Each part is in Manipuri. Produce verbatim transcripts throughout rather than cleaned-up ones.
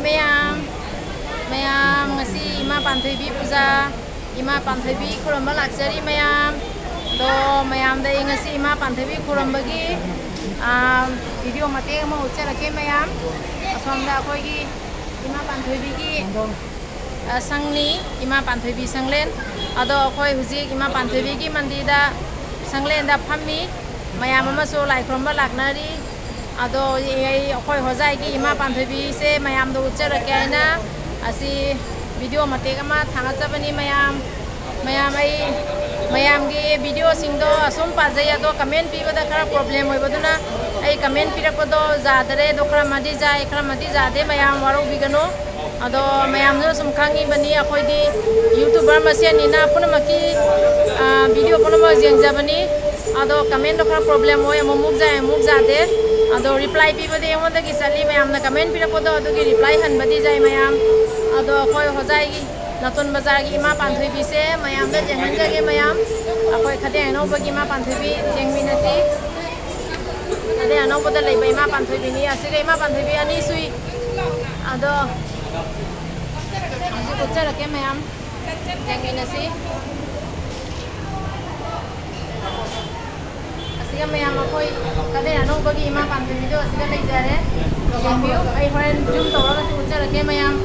ꯃꯌꯥꯝ, ꯃꯌꯥꯝ ꯉꯁꯤ ꯏꯃꯥ ꯄꯥꯟꯊꯣꯏꯕꯤ ꯄꯨꯖꯥ, ꯏꯃꯥ ꯄꯥꯟꯊꯣꯏꯕꯤ ꯈꯨꯔꯨꯝꯕ ꯂꯥꯛꯆꯔꯤ ꯃꯌꯥꯝ꯫ ꯑꯗꯣ ꯃꯌꯥꯝꯗ ꯑꯩ ꯉꯁꯤ ꯏꯃꯥ ꯄꯥꯟꯊꯣꯏꯕꯤ ꯈꯨꯔꯨꯝꯕꯒꯤ, ꯑꯥ, ꯚꯤꯗꯤꯑꯣ ꯃꯇꯦꯛ ꯑꯃ ꯎꯠꯆꯔꯛꯀꯦ ꯃꯌꯥꯝ꯫ ꯑꯁꯣꯝꯗ ꯑꯩꯈꯣꯏꯒꯤ ꯏꯃꯥ ꯄꯥꯟꯊꯣꯏꯕꯤꯒꯤ, ꯑꯥ, ꯁꯪꯅꯤ, ꯏꯃꯥ ꯄꯥꯟꯊꯣꯏꯕꯤ ꯁꯪꯂꯦꯟ꯫ ꯑꯗꯣ ꯑꯩꯈꯣꯏ ꯍꯧꯖꯤꯛ ꯏꯃꯥ ꯄꯥꯟꯊꯣꯏꯕꯤꯒꯤ ꯃꯟꯗꯤꯔꯗ, ꯁꯪꯂꯦꯟꯗ ꯐꯝꯃꯤ꯫ ꯃꯌꯥꯝ ꯑꯃꯁꯨ ꯂꯥꯏ ꯈꯨꯔꯨꯝꯕ ꯂꯥꯛꯅꯔꯤ꯫ ꯑꯗꯣ ꯑꯩ, ꯑꯩꯈꯣꯏ ꯍꯣꯖꯥꯏꯒꯤ ꯏꯃꯥ ꯄꯥꯟꯊꯣꯏꯕꯤꯁꯦ ꯃꯌꯥꯝꯗ ꯎꯠꯆꯔꯛꯀꯦ ꯍꯥꯏꯅ ꯑꯁꯤ ꯚꯤꯗꯤꯑꯣ ꯃꯇꯦꯛ ꯑꯃ ꯊꯥꯒꯠꯆꯕꯅꯤ ꯃꯌꯥꯝ꯫ ꯃꯌꯥꯝ, ꯑꯩ ꯃꯌꯥꯝꯒꯤ ꯚꯤꯗꯤꯑꯣꯁꯤꯡꯗꯣ ꯑꯁꯨꯝ ꯄꯥꯖꯩ, ꯑꯗꯣ ꯀꯃꯦꯟ ꯄꯤꯕꯗ ꯈꯔ ꯄ꯭ꯔꯣꯕ꯭ꯂꯦꯝ ꯑꯣꯏꯕꯗꯨꯅ ꯑꯩ ꯀꯃꯦꯟ ꯄꯤꯔꯛꯄꯗꯣ ꯌꯥꯗꯔꯦ꯫ ꯑꯗꯣ ꯈꯔ ꯃꯗꯤ ꯌꯥꯏ, ꯈꯔ ꯃꯗꯤ ꯌꯥꯗꯦ, ꯃꯌꯥꯝ ꯋꯥꯔꯧꯕꯤꯒꯅꯨ꯫ ꯑꯗꯣ ꯃꯌꯥꯝꯅꯁꯨ ꯁꯨꯝ ꯈꯪꯉꯤꯕꯅꯤ, ꯑꯩꯈꯣꯏꯗꯤ ꯌꯨꯇꯨꯕꯔ ꯃꯁꯦꯟꯅꯤꯅ ꯄꯨꯝꯅꯃꯛꯀꯤ, ꯑ, ꯚꯤꯗꯤꯑꯣ ꯄꯨꯝꯅꯃꯛ ꯌꯦꯡꯖꯕꯅꯤ꯫ ꯑꯗꯣ ꯀꯃꯦꯟꯗꯣ ꯈꯔ ꯄ꯭ꯔꯣꯕ꯭ꯂꯦꯝ ꯑꯣꯏ, ꯑꯃꯨꯛꯃꯨꯛ ꯌꯥꯏ, ꯑꯃꯨꯛ ꯌꯥꯗꯦ꯫ ꯑꯗꯣ ꯔꯤꯄ꯭ꯂꯥꯏ ꯄꯤꯕꯗꯤ ꯑꯩꯉꯣꯟꯗꯒꯤ ꯆꯠꯂꯤ, ꯃꯌꯥꯝꯅ ꯀꯃꯦꯟ ꯄꯤꯔꯛꯄꯗꯣ ꯑꯗꯨꯒꯤ ꯔꯤꯄ꯭ꯂꯥꯏ ꯍꯟꯕꯗꯤ ꯌꯥꯏ ꯃꯌꯥꯝ꯫ ꯑꯗꯣ ꯑꯩꯈꯣꯏ ꯍꯣꯖꯥꯏꯒꯤ ꯅꯇꯣꯟ ꯕꯖꯥꯔꯒꯤ ꯏꯃꯥ ꯄꯥꯟꯊꯣꯏꯕꯤꯁꯦ ꯃꯌꯥꯝꯗ ꯌꯦꯡꯍꯟꯖꯒꯦ ꯃꯌꯥꯝ꯫ ꯑꯩꯈꯣꯏ ꯈꯗꯦꯡ ꯑꯅꯧꯕꯒꯤ ꯏꯃꯥ ꯄꯥꯟꯊꯣꯏꯕꯤ ꯌꯦꯡꯃꯤꯟꯅꯁꯤ꯫ ꯈꯗꯦꯡ ꯑꯅꯧꯕꯗ ꯂꯩꯕ ꯏꯃꯥ ꯄꯥꯟꯊꯣꯏꯕꯤꯅꯤ꯫ ꯑꯁꯤꯒ ꯏꯃꯥ ꯄꯥꯟꯊꯣꯏꯕꯤ ꯑꯅꯤ ꯁꯨꯏ꯫ ꯑꯗꯣ ꯍꯧꯖꯤꯛ ꯎꯠꯆꯔꯛꯀꯦ ꯃꯌꯥꯝ, ꯌꯦꯡꯃꯤꯟꯅꯁꯤ꯫ ꯑꯁꯤꯒ ꯃꯌꯥꯝ ꯑꯩꯈꯣꯏ ꯈꯗꯦꯡ ꯑꯅꯧꯕꯒꯤ ꯏꯃꯥ ꯄꯥꯟꯊꯣꯏꯕꯤꯗꯣ ꯑꯁꯤꯒ ꯂꯩꯖꯔꯦ꯫ ꯌꯦꯡꯕꯤꯌꯨ, ꯑꯩ ꯍꯣꯔꯦꯟ ꯖꯨꯝ ꯇꯧꯔꯒꯁꯨ ꯎꯠꯆꯔꯛꯀꯦ ꯃꯌꯥꯝ꯫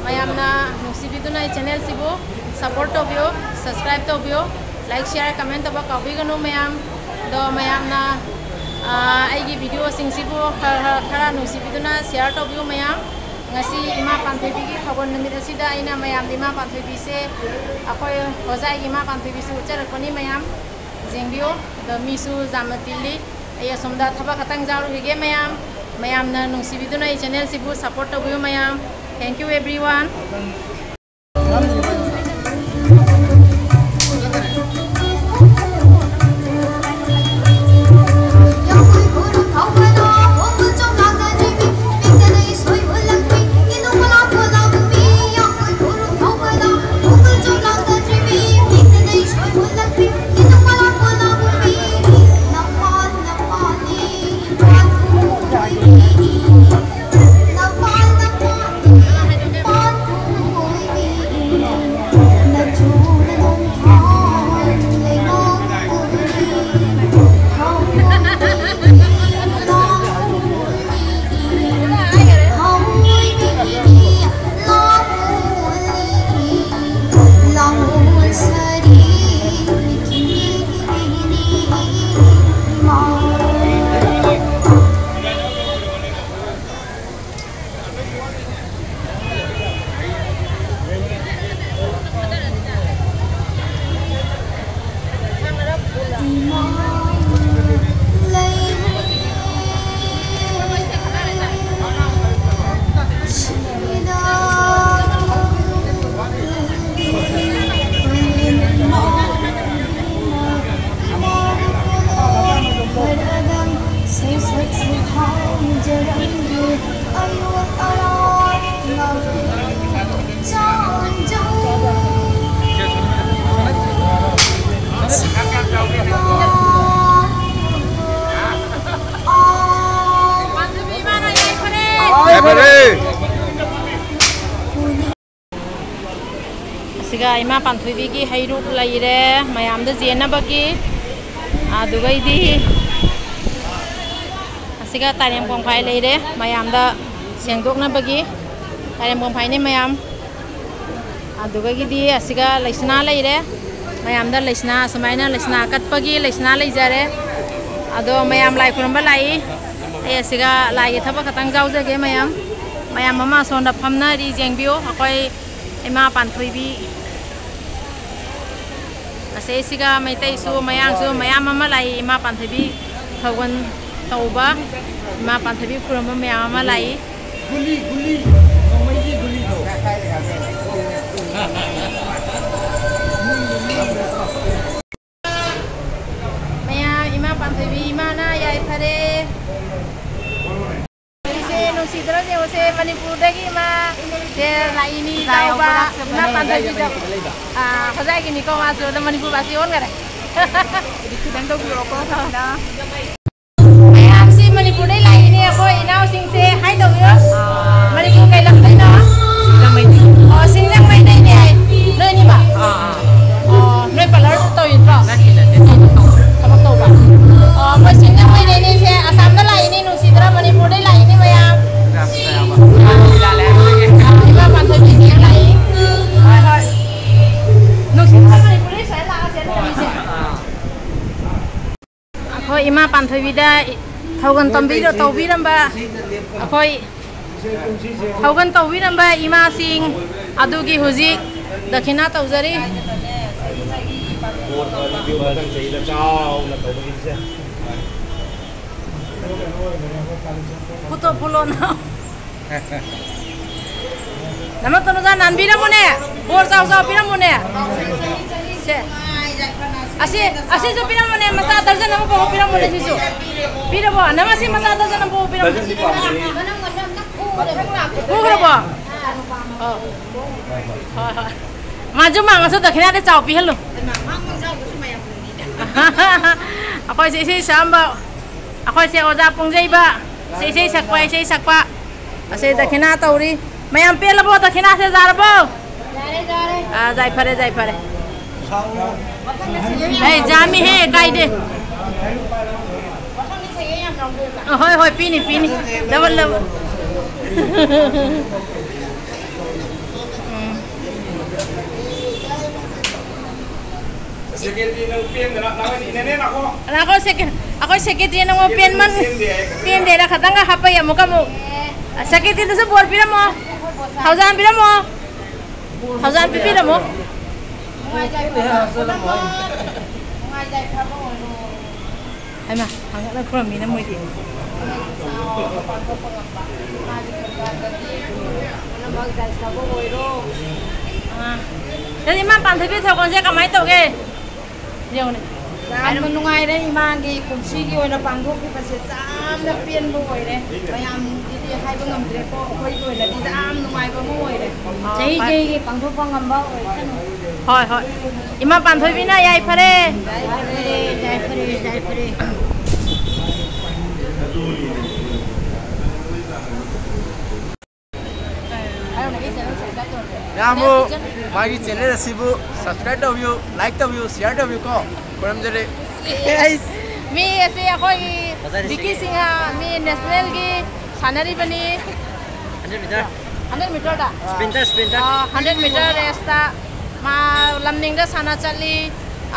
ꯃꯌꯥꯝꯅ ꯅꯨꯡꯁꯤꯕꯤꯗꯨꯅ ꯑꯩ ꯆꯦꯅꯦꯜꯁꯤꯕꯨ ꯁꯞꯄꯣꯔꯠ ꯇꯧꯕꯤꯌꯨ, ꯁꯕꯁꯀ꯭ꯔꯥꯏꯕ ꯇꯧꯕꯤꯌꯨ, ꯂꯥꯏꯛ, ꯁꯤꯌꯥꯔ, ꯀꯃꯦꯟ ꯇꯧꯕ ꯀꯥꯎꯕꯤꯒꯅꯨ ꯃꯌꯥꯝ꯫ ꯑꯗꯣ ꯃꯌꯥꯝꯅ, ꯑ, ꯑꯩꯒꯤ ꯚꯤꯗꯤꯑꯣꯁꯤꯡꯁꯤꯕꯨ ꯈꯔ, ꯈꯔ, ꯈꯔ ꯅꯨꯡꯁꯤꯕꯤꯗꯨꯅ ꯁꯤꯌꯥꯔ ꯇꯧꯕꯤꯌꯨ ꯃꯌꯥꯝ꯫ ꯉꯁꯤ ꯏꯃꯥ ꯄꯥꯟꯊꯣꯏꯕꯤꯒꯤ ꯊꯧꯒꯜ ꯅꯨꯃꯤꯠ ꯑꯁꯤꯗ ꯑꯩꯅ ꯃꯌꯥꯝꯗ ꯏꯃꯥ ꯄꯥꯟꯊꯣꯏꯕꯤꯁꯦ ꯑꯩꯈꯣꯏ ꯍꯣꯖꯥꯏꯒꯤ ꯏꯃꯥ ꯄꯥꯟꯊꯣꯏꯕꯤꯁꯨ ꯎꯠꯆꯔꯛꯄꯅꯤ ꯃꯌꯥꯝ꯫ ꯌꯦꯡꯕꯤꯌꯨ꯫ ꯑꯗꯣ ꯃꯤꯁꯨ ꯌꯥꯝꯅ ꯇꯤꯜꯂꯤ꯫ ꯑꯩ ꯑꯁꯣꯝꯗ ꯊꯕꯛ ꯈꯇꯪ ꯌꯥꯎꯔꯨꯈꯤꯒꯦ ꯃꯌꯥꯝ꯫ ꯃꯌꯥꯝꯅ ꯅꯨꯡꯁꯤꯕꯤꯗꯨꯅ ꯑꯩ ꯆꯦꯅꯦꯜꯁꯤꯕꯨ ꯁꯞꯄꯣꯔꯠ ꯇꯧꯕꯤꯌꯨ ꯃꯌꯥꯝ꯫ Thank you everyone. ꯐꯔꯦ꯫ ꯑꯁꯤꯒ ꯏꯃꯥ ꯄꯥꯟꯊꯣꯏꯕꯤꯒꯤ ꯍꯩꯔꯨꯛ ꯂꯩꯔꯦ ꯃꯌꯥꯝꯗ ꯌꯦꯟꯅꯕꯒꯤ꯫ ꯑꯗꯨꯒꯩꯗꯤ ꯑꯁꯤꯒ ꯇꯥꯏꯔꯦꯝ ꯀꯣꯡꯐꯥꯏ ꯂꯩꯔꯦ ꯃꯌꯥꯝꯗ ꯁꯦꯡꯗꯣꯛꯅꯕꯒꯤ꯫ ꯇꯥꯏꯔꯦꯝ ꯀꯣꯡꯐꯥꯏꯅꯦ ꯃꯌꯥꯝ꯫ ꯑꯗꯨꯗꯒꯤꯗꯤ ꯑꯁꯤꯒ ꯂꯩꯁꯅꯥ ꯂꯩꯔꯦ꯫ ꯃꯌꯥꯝꯗ ꯂꯩꯁꯅꯥ, ꯁꯨꯃꯥꯏꯅ ꯂꯩꯁꯅꯥ ꯀꯠꯄꯒꯤ ꯂꯩꯁꯅꯥ ꯂꯩꯖꯔꯦ꯫ ꯑꯗꯣ ꯃꯌꯥꯝ ꯂꯥꯏ ꯈꯨꯔꯨꯝꯕ ꯂꯥꯛꯏ꯫ ꯑꯩ ꯑꯁꯤꯒ ꯂꯥꯏꯒꯤ ꯊꯕꯛ ꯈꯛꯇꯪ ꯌꯥꯎꯖꯒꯦ ꯃꯌꯥꯝ꯫ ꯃꯌꯥꯝ ꯑꯃ ꯑꯁꯣꯝꯗ ꯐꯝꯅꯔꯤ, ꯌꯦꯡꯕꯤꯌꯨ꯫ ꯑꯩꯈꯣꯏ ꯏꯃꯥ ꯄꯥꯟꯊꯣꯏꯕꯤ ꯑꯁꯤꯁꯤꯒ ꯃꯩꯇꯩꯁꯨ ꯃꯌꯥꯡꯁꯨ ꯃꯌꯥꯝ ꯑꯃ ꯂꯥꯛꯏ ꯏꯃꯥ ꯄꯥꯟꯊꯣꯏꯕꯤ ꯊꯧꯒꯜ ꯇꯧꯕ, ꯏꯃꯥ ꯄꯥꯟꯊꯣꯏꯕꯤ ꯈꯨꯔꯨꯝꯕ ꯃꯌꯥꯝ ꯑꯃ ꯂꯥꯛꯏ꯫ ꯒꯨꯂꯤ, ꯒꯨꯂꯤ, ꯅꯣꯡꯃꯩꯒꯤ ꯒꯨꯂꯤꯗꯣ꯫ ꯃꯌꯥꯝ, ꯏꯃꯥ ꯄꯥꯟꯊꯣꯏꯕꯤ ꯏꯃꯥꯅ ꯌꯥꯏꯐꯔꯦ꯫ ꯑꯩꯁꯦ ꯅꯨꯡꯁꯤꯗ꯭ꯔꯣ ꯌꯦꯡꯉꯨꯁꯦ, ꯃꯅꯤꯄꯨꯔꯗꯒꯤ ꯏꯃꯥ ꯁꯦ ꯂꯥꯛꯏꯅꯤ ꯏꯇꯥꯎꯕ, ꯏꯃꯥ ꯄꯥꯟꯊꯣꯏꯕꯤꯗꯣ꯫ ꯑꯥ, ꯍꯣꯖꯥꯏꯒꯤꯅꯤꯀꯣ ꯃꯥꯁꯨ, ꯑꯗꯣ ꯃꯅꯤꯄꯨꯔ ꯃꯥꯁꯤ ꯑꯣꯟꯈꯔꯦ꯫ ꯈꯤꯇꯪ ꯇꯧꯕꯤꯔꯛꯑꯣꯀꯣ, ꯁꯣꯝꯗ꯫ ꯃꯌꯥꯝꯁꯤ ꯃꯅꯤꯄꯨꯔꯗꯩ ꯂꯥꯛꯏꯅꯦ ꯑꯩꯈꯣꯏ ꯏꯅꯥꯎꯁꯤꯡꯁꯦ꯫ ꯍꯥꯏ ꯇꯧꯕꯤꯌꯨ꯫ ꯃꯅꯤꯄꯨꯔ ꯀꯩ ꯂꯝꯗꯩꯅꯣ? ꯑꯣ, ꯁꯤꯡꯖꯃꯩꯗꯩꯅꯦ ꯍꯥꯏ꯫ ꯅꯣꯏꯅꯤꯃꯛ? ꯑꯣ, ꯅꯣꯏ ꯄꯥꯔꯂꯔ ꯇꯧꯔꯤꯕ꯭ꯔꯣ? ꯊꯕꯛ ꯇꯧꯕ꯫ ꯑꯣ, ꯃꯣꯏ ꯁꯤꯡꯖꯃꯩꯗꯩꯅꯦ ꯁꯦ꯫ ꯑꯁꯥꯝꯗ ꯂꯥꯛꯏꯅꯦ, ꯅꯨꯡꯁꯤꯗ꯭ꯔꯥ? ꯃꯅꯤꯄꯨꯔꯗꯩ ꯂꯥꯛꯏꯅꯦ ꯃꯌꯥꯝ꯫ ꯏꯃꯥ ꯄꯥꯟꯊꯣꯏꯕꯤ ꯆꯦ ꯂꯥꯛꯏ꯫ ꯍꯣꯏ, ꯍꯣꯏ꯫ ꯅꯨꯡꯁꯤꯗ꯭ꯔꯥ ꯃꯅꯤꯄꯨꯔꯗꯩ ꯁꯨꯃꯥꯏꯅ ꯂꯥꯛꯑꯒ ꯁꯦ ꯂꯩꯔꯝꯃꯤꯁꯦ? ꯑꯩꯈꯣꯏ ꯏꯃꯥ ꯄꯥꯟꯊꯣꯏꯕꯤꯗ ꯊꯧꯒꯜ ꯇꯝꯕꯤꯔ-, ꯇꯧꯕꯤꯔꯝꯕ, ꯑꯩꯈꯣꯏ ꯊꯧꯒꯜ ꯇꯧꯕꯤꯔꯝꯕ ꯏꯃꯥꯁꯤꯡ ꯑꯗꯨꯒꯤ ꯍꯧꯖꯤꯛ ꯗꯈꯤꯅꯥ ꯇꯧꯖꯔꯤ꯫ ꯃꯊꯪ ꯆꯍꯤꯗ ꯆꯥꯎꯅ ꯇꯧꯕꯒꯤꯁꯦ꯫ ꯐꯣꯇꯣ ꯐꯣꯂꯣꯅ꯫ ꯅꯃ ꯇꯅꯨꯖꯥ ꯅꯥꯟꯕꯤꯔꯝꯃꯨꯅꯦ꯫ ꯕꯣꯔ ꯆꯥꯎ ꯆꯥꯎ ꯄꯤꯔꯝꯃꯨꯅꯦ꯫ ꯁꯦ꯫ ꯑꯁꯤ, ꯑꯁꯤꯁꯨ ꯄꯤꯔꯝꯃꯨꯅꯦ꯫ ꯃꯆꯥ ꯗꯔꯖꯟ ꯑꯃ ꯄꯣꯛꯑ ꯄꯤꯔꯝꯃꯨꯅꯦ ꯁꯤꯁꯨ꯫ ꯄꯤꯔꯕꯣ? ꯅꯃ ꯁꯤ ꯃꯆꯥ ꯗꯔꯖꯟ ꯑꯃ ꯄꯣꯛꯑ ꯄꯤꯔꯝꯃꯨꯅꯦ꯫ ꯄꯨꯈ꯭ꯔꯕꯣ? ꯑꯣ꯫ ꯍꯣꯏ, ꯍꯣꯏ꯫ ꯃꯥꯁꯨ ꯃꯥꯡꯉꯁꯨ ꯗꯈꯤꯅꯥꯗꯤ ꯆꯥꯎ ꯄꯤꯍꯜꯂꯨ꯫ ꯑꯩꯈꯣꯏꯁꯦ ꯏꯁꯩ ꯁꯛꯑꯝꯕ, ꯑꯩꯈꯣꯏꯁꯦ ꯑꯣꯖꯥ ꯄꯨꯡꯖꯩꯕ, ꯁꯤ ꯏꯁꯩ ꯁꯛꯄ, ꯏꯁꯩ ꯁꯛꯄ꯫ ꯑꯁꯦ ꯗꯈꯤꯅꯥ ꯇꯧꯔꯤ꯫ ꯃꯌꯥꯝ ꯄꯦꯜꯂꯕꯣ? ꯗꯈꯤꯅꯥꯁꯦ ꯌꯥꯔꯕꯣ? ꯌꯥꯔꯦ, ꯌꯥꯔꯦ꯫ ꯑꯥ, ꯌꯥꯏꯐꯔꯦ, ꯌꯥꯏꯐꯔꯦ꯫ ꯑꯩ ꯌꯥꯝꯃꯤꯍꯦ, ꯀꯥꯏꯗꯦ꯫ ꯃꯊꯪꯗꯤ ꯁꯦꯀꯦꯟ ꯌꯥꯝ ꯌꯥꯎꯗꯣꯏꯕ꯫ ꯑ, ꯍꯣꯏ, ꯍꯣꯏ, ꯄꯤꯅꯤ, ꯄꯤꯅꯤ꯫ Double, double. ꯎꯝ꯫ ꯁꯦꯀ꯭ꯔꯦꯇꯔꯤ ꯅꯪ ꯄꯦꯟꯗꯅ, ꯅꯪ ꯏꯅꯅꯦ ꯂꯥꯛꯑꯣ꯫ ꯂꯥꯛꯑꯣ, ꯁꯦꯀ꯭ꯔꯦ-, ꯑꯩꯈꯣꯏ ꯁꯦꯀ꯭ꯔꯦꯇꯔꯤ ꯅꯪꯉꯣꯟ ꯄꯦꯟꯃꯟ-, ꯄꯦꯟꯗꯦ ꯍꯥꯏ꯫ ꯄꯦꯟꯗꯦꯅ ꯈꯇꯪꯒ ꯍꯥꯞꯄ ꯌꯥꯝ ꯑꯃꯨꯛꯀ ꯑꯃꯨꯛ꯫ ꯁꯦꯀ꯭ꯔꯦꯇꯔꯤꯗꯁꯨ ꯕꯣꯔ ꯄꯤꯔꯝꯃꯣ꯫ ꯊꯧꯖꯥꯟ ꯄꯤꯔꯝꯃꯣ꯫ ꯊꯧꯖꯥꯟ ꯄꯤꯕꯤꯔꯝꯃꯣ꯫ ꯅꯨꯡꯉꯥꯏꯖꯥꯏꯐꯕ ꯑꯣꯏꯔꯣ꯫ ꯍꯩꯃꯥ, ꯊꯥꯡꯒꯠꯅ ꯈꯨꯔꯝꯃꯤꯅ ꯃꯣꯏꯗꯤ꯫ ꯄꯨꯝꯅꯃꯛ ꯌꯥꯏꯐꯕ ꯑꯣꯏꯔꯣ꯫ ꯑꯥ꯫ ꯑꯗꯨꯗꯤ ꯏꯃꯥ ꯄꯥꯟꯊꯣꯏꯕꯤ ꯊꯧꯒꯜꯁꯦ ꯀꯃꯥꯏꯅ ꯇꯧꯒꯦ? ꯌꯦꯡꯉꯨꯅꯦ꯫ ꯌꯥꯝꯅ ꯅꯨꯡꯉꯥꯏꯔꯦ, ꯏꯃꯥꯒꯤ ꯀꯨꯝꯁꯤꯒꯤ ꯑꯣꯏꯅ ꯄꯥꯡꯊꯣꯛꯈꯤꯕꯁꯦ ꯌꯥꯝꯅ ꯄꯦꯟꯕ ꯑꯣꯏꯔꯦ꯫ ꯃꯌꯥꯝꯒꯤꯗꯤ ꯍꯥꯏꯕ ꯉꯝꯗ꯭ꯔꯦꯀꯣ, ꯑꯩꯈꯣꯏꯒꯤ ꯑꯣꯏꯅꯗꯤ ꯌꯥꯝ ꯅꯨꯡꯉꯥꯏꯕ ꯑꯃ ꯑꯣꯏꯔꯦ꯫ ꯆꯍꯤ ꯆꯍꯤꯒꯤ ꯄꯥꯡꯊꯣꯛꯄ ꯉꯝꯕ ꯑꯣꯏꯁꯅꯨ꯫ ꯍꯣꯏ, ꯍꯣꯏ꯫ ꯏꯃꯥ ꯄꯥꯟꯊꯣꯏꯕꯤꯅ ꯌꯥꯏꯐꯔꯦ꯫ ꯌꯥꯏꯐꯔꯦ, ꯌꯥꯏꯐꯔꯦ, ꯌꯥꯏꯐꯔꯦ꯫ ꯃꯌꯥꯝꯕꯨ ꯃꯥꯒꯤ ꯆꯦꯅꯦꯜ ꯑꯁꯤꯕꯨ subscribe ꯇꯧꯕꯤꯌꯨ, like ꯇꯧꯕꯤꯌꯨ, share ꯇꯧꯕꯤꯌꯨ ꯀꯣ꯫ ꯈꯨꯔꯨꯝꯖꯔꯤ꯫ ꯃꯤ ꯑꯁꯤ ꯑꯩꯈꯣꯏꯒꯤ ꯚꯤꯀꯤ ꯁꯤꯡꯍ, ꯃꯤ ꯅꯦꯁꯅꯦꯜꯒꯤ ꯁꯥꯟꯅꯔꯤꯕꯅꯤ꯫ Hundred metre. ꯍꯟꯗ꯭ꯔꯦꯠ ꯃꯤꯇꯔꯗ? Sprinter, sprinter. ꯑꯥ, ꯍꯟꯗ꯭ꯔꯦꯠ ꯃꯤꯇꯔ ꯔꯦꯁꯇ ꯃꯥ ꯂꯝꯅꯤꯡꯗ ꯁꯥꯟꯅ ꯆꯠꯂꯤ,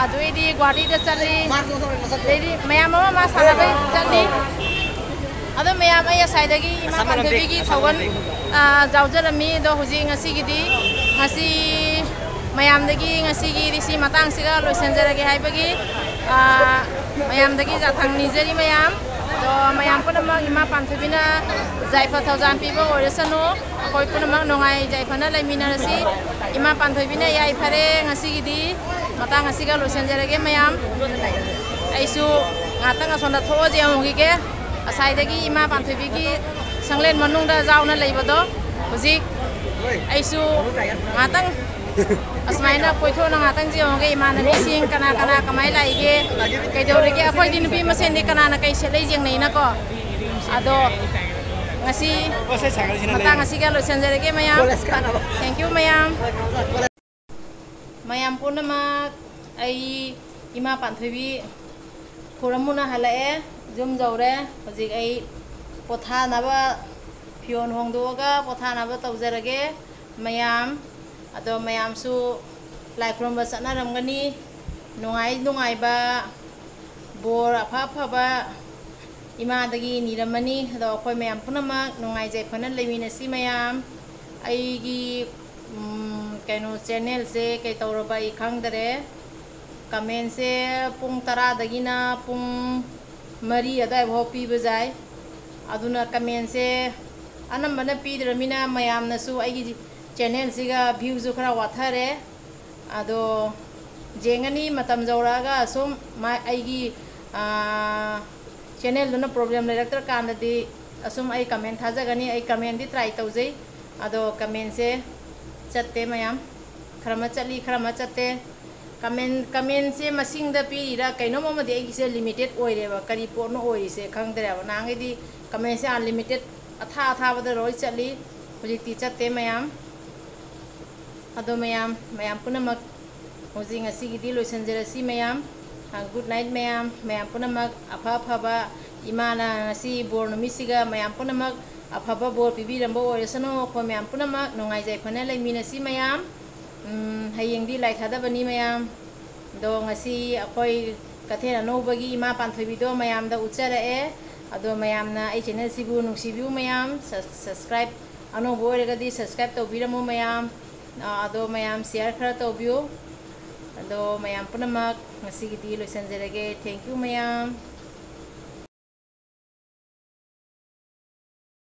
ꯑꯗꯨꯏꯗꯤ ꯒꯨꯍꯥꯇꯤꯗ ꯆꯠꯂꯤ, ꯑꯗꯩꯗꯤ ꯃꯌꯥꯝ ꯑꯃ ꯃꯥ ꯁꯥꯟꯅꯕ ꯆꯠꯂꯤ꯫ ꯑꯗꯣ ꯃꯌꯥꯝ, ꯑꯩ ꯉꯁꯥꯏꯗꯒꯤ ꯏꯃꯥ ꯑꯁꯥꯝ ꯑꯣꯂꯤꯝꯄꯤꯛ, ꯄꯥꯟꯊꯣꯏꯕꯤꯒꯤ ꯑꯁꯥꯝ ꯊꯧꯒꯜ, ꯑꯣꯂꯤꯝꯄꯤꯛ꯫ ꯑꯥ, ꯌꯥꯎꯖꯔꯝꯃꯤ꯫ ꯑꯗꯣ ꯍꯧꯖꯤꯛ ꯉꯁꯤꯒꯤꯗꯤ, ꯉꯁꯤ ꯃꯌꯥꯝꯗꯒꯤ ꯉꯁꯤꯒꯤꯗꯤ ꯁꯤ ꯃꯇꯥꯡꯁꯤꯒ ꯂꯣꯏꯁꯤꯟꯖꯔꯒꯦ ꯍꯥꯏꯕꯒꯤ, ꯑꯥ, ꯃꯌꯥꯝꯗꯒꯤ ꯌꯥꯊꯪ ꯅꯤꯖꯔꯤ ꯃꯌꯥꯝ꯫ ꯑꯗꯣ ꯃꯌꯥꯝ ꯄꯨꯝꯅꯃꯛ ꯏꯃꯥ ꯄꯥꯟꯊꯣꯏꯕꯤꯅ ꯌꯥꯏꯐ ꯊꯧꯖꯥꯟ ꯄꯤꯕ ꯑꯣꯏꯔꯁꯅꯨ꯫ ꯑꯩꯈꯣꯏ ꯄꯨꯝꯅꯃꯛ ꯅꯨꯡꯉꯥꯏ ꯌꯥꯏꯐꯅ ꯂꯩꯃꯤꯟꯅꯔꯁꯤ꯫ ꯏꯃꯥ ꯄꯥꯟꯊꯣꯏꯕꯤꯅ ꯌꯥꯏꯐꯔꯦ꯫ ꯉꯁꯤꯒꯤꯗꯤ ꯃꯇꯥꯡ ꯑꯁꯤꯒ ꯂꯣꯏꯁꯤꯟꯖꯔꯒꯦ ꯃꯌꯥꯝ꯫ ꯑꯩꯁꯨ ꯉꯥꯛꯇꯪ ꯑꯁꯣꯝꯗ ꯊꯣꯛꯑꯁꯦ ꯌꯦꯡꯉꯨꯈꯤꯒꯦ꯫ ꯉꯁꯥꯏꯗꯒꯤ ꯏꯃꯥ ꯄꯥꯟꯊꯣꯏꯕꯤꯒꯤ ꯁꯪꯂꯦꯟ ꯃꯅꯨꯡꯗ ꯌꯥꯎꯅ ꯂꯩꯕꯗꯣ ꯍꯧꯖꯤꯛ ꯑꯩꯁꯨ ꯉꯥꯛꯇꯪ ꯑꯁꯨꯃꯥꯏꯅ ꯀꯣꯏꯊꯣꯛꯅ ꯉꯥꯛꯇꯪ ꯌꯦꯡꯉꯒ ꯏꯃꯥꯟꯅꯕꯤꯁꯤꯡ ꯀꯅꯥ ꯀꯅꯥ ꯀꯃꯥꯏꯅ ꯂꯥꯛꯏꯒꯦ, ꯀꯩꯗꯧꯔꯤꯒꯦ, ꯑꯩꯈꯣꯏꯗꯤ ꯅꯨꯄꯤ ꯃꯁꯦꯟꯗꯤ ꯀꯅꯥꯅ ꯀꯩ ꯁꯦꯠꯂꯤ ꯌꯦꯡꯅꯩꯅꯀꯣ꯫ ꯑꯗꯣ ꯉꯁꯤ ꯃꯇꯥꯡ ꯑꯁꯤꯒ ꯂꯣꯏꯁꯤꯟꯖꯔꯒꯦ ꯃꯌꯥꯝ꯫ Thank you ꯃꯌꯥꯝ꯫ ꯃꯌꯥꯝ ꯄꯨꯝꯅꯃꯛ, ꯑꯩ ꯏꯃꯥ ꯄꯥꯟꯊꯣꯏꯕꯤ ꯈꯨꯔꯨꯝꯃꯨꯅ ꯍꯜꯂꯛꯑꯦ, ꯌꯨꯝ ꯌꯧꯔꯦ꯫ ꯍꯧꯖꯤꯛ ꯑꯩ ꯄꯣꯊꯥꯅꯕ, ꯐꯤꯔꯣꯟ ꯍꯣꯡꯗꯣꯛꯑꯒ ꯄꯣꯊꯥꯅꯕ ꯇꯧꯖꯔꯒꯦ ꯃꯌꯥꯝ꯫ ꯑꯗꯣ ꯃꯌꯥꯝꯁꯨ ꯂꯥꯏ ꯈꯨꯔꯨꯝꯕ ꯆꯠꯅꯔꯝꯒꯅꯤ꯫ ꯅꯨꯡꯉꯥꯏ ꯅꯨꯡꯉꯥꯏꯕ ꯕꯣꯔ ꯑꯐ ꯑꯐꯕ ꯏꯃꯥꯗꯒꯤ ꯅꯤꯔꯝꯃꯅꯤ꯫ ꯑꯗꯣ ꯑꯩꯈꯣꯏ ꯃꯌꯥꯝ ꯄꯨꯝꯅꯃꯛ ꯅꯨꯡꯉꯥꯏꯖꯩ ꯐꯅ ꯂꯩꯃꯤꯟꯅꯁꯤ ꯃꯌꯥꯝ꯫ ꯑꯩꯒꯤ, ꯎꯝ, ꯀꯩꯅꯣ, channelꯁꯦ ꯀꯩꯇꯧꯔꯕ ꯑꯩ ꯈꯪꯗꯔꯦ꯫ Commentꯁꯦ ꯄꯨꯡ ꯇꯔꯥꯗꯒꯤꯅ ꯄꯨꯡ ꯃꯔꯤ ꯑꯗꯨꯋꯥꯏꯐꯥꯎ ꯄꯤꯕ ꯌꯥꯏ꯫ ꯑꯗꯨꯅ commentꯁꯦ ꯑꯅꯝꯕꯅ ꯄꯤꯗ꯭ꯔꯃꯤꯅ ꯃꯌꯥꯝꯅꯁꯨ ꯑꯩꯒꯤ channelꯁꯤꯒ viewꯁꯨ ꯈꯔ ꯋꯥꯠꯊꯔꯦ꯫ ꯑꯗꯣ ꯌꯦꯡꯉꯅꯤ, ꯃꯇꯝ ꯌꯧꯔꯛꯑꯒ ꯑꯁꯨꯝ ꯃꯥ-, ꯑꯩꯒꯤ, ꯑꯥ, channelꯗꯨꯅ problem ꯂꯩꯔꯛꯇ꯭ꯔꯀꯥꯟꯗꯗꯤ ꯑꯁꯨꯝ ꯑꯩ comment ꯊꯥꯖꯒꯅꯤ꯫ ꯑꯩ commentꯗꯤ try ꯇꯧꯖꯩ, ꯑꯗꯣ commentꯁꯦ ꯆꯠꯇꯦ ꯃꯌꯥꯝ, ꯈꯔ ꯑꯃ ꯆꯠꯂꯤ, ꯈꯔ ꯑꯃ ꯆꯠꯇꯦ꯫ Comment, commentꯁꯦ ꯃꯁꯤꯡꯗ ꯄꯤꯔꯤꯔꯥ ꯀꯩꯅꯣꯝ ꯑꯃꯗꯤ ꯑꯩꯒꯤꯁꯦ limited ꯑꯣꯏꯔꯦꯕ, ꯀꯔꯤ ꯄꯣꯠꯅꯣ ꯑꯣꯏꯔꯤꯁꯦ ꯈꯪꯗ꯭ꯔꯦꯕ꯫ ꯅꯍꯥꯟꯈꯩꯗꯤ commentꯁꯦ unlimited ꯑꯊꯥ ꯑꯊꯥꯕꯗ ꯂꯣꯏ ꯆꯠꯂꯤ, ꯍꯧꯖꯤꯛꯇꯤ ꯆꯠꯇꯦ ꯃꯌꯥꯝ꯫ ꯑꯗꯣ ꯃꯌꯥꯝ, ꯃꯌꯥꯝ ꯄꯨꯝꯅꯃꯛ ꯍꯧꯖꯤꯛ ꯉꯁꯤꯒꯤꯗꯤ ꯂꯣꯏꯁꯤꯟꯖꯔꯁꯤ ꯃꯌꯥꯝ꯫ ꯑ, good night ꯃꯌꯥꯝ, ꯃꯌꯥꯝ ꯄꯨꯝꯅꯃꯛ ꯑꯐ ꯑꯐꯕ, ꯏꯃꯥꯅ ꯉꯁꯤ ꯕꯣꯔ ꯅꯨꯃꯤꯠꯁꯤꯒ ꯃꯌꯥꯝ ꯄꯨꯝꯅꯃꯛ ꯑꯐꯕ ꯕꯣꯔ ꯄꯤꯕꯤꯔꯝꯕ ꯑꯣꯏꯔꯁꯅꯨ꯫ ꯑꯩꯈꯣꯏ ꯃꯌꯥꯝ ꯄꯨꯝꯅꯃꯛ ꯅꯨꯡꯉꯥꯏꯖꯩ ꯐꯅ ꯂꯩꯃꯤꯟꯅꯁꯤ ꯃꯌꯥꯝ꯫ ꯎꯝ, ꯍꯌꯦꯡꯗꯤ ꯂꯥꯏ ꯊꯥꯗꯕꯅꯤ ꯃꯌꯥꯝ꯫ ꯑꯗꯣ ꯉꯁꯤ ꯑꯩꯈꯣꯏ ꯀꯩꯊꯦꯜ ꯑꯅꯧꯕꯒꯤ ꯏꯃꯥ ꯄꯥꯟꯊꯣꯏꯕꯤꯗꯣ ꯃꯌꯥꯝꯗ ꯎꯠꯆꯔꯛꯑꯦ꯫ ꯑꯗꯣ ꯃꯌꯥꯝꯅ ꯑꯩ channelꯁꯤꯕꯨ ꯅꯨꯡꯁꯤꯕꯤꯌꯨ ꯃꯌꯥꯝ꯫ Sus-, subscribe, ꯑꯅꯧꯕ ꯑꯣꯏꯔꯒꯗꯤ subscribe ꯇꯧꯕꯤꯔꯝꯃꯨ ꯃꯌꯥꯝ꯫ ꯑ, ꯑꯗꯣ ꯃꯌꯥꯝ share ꯈꯔ ꯇꯧꯕꯤꯌꯨ꯫ ꯑꯗꯣ ꯃꯌꯥꯝ ꯄꯨꯝꯅꯃꯛ ꯉꯁꯤꯒꯤꯗꯤ ꯂꯣꯏꯁꯤꯟꯖꯔꯒꯦ꯫ Thank you ꯃꯌꯥꯝ꯫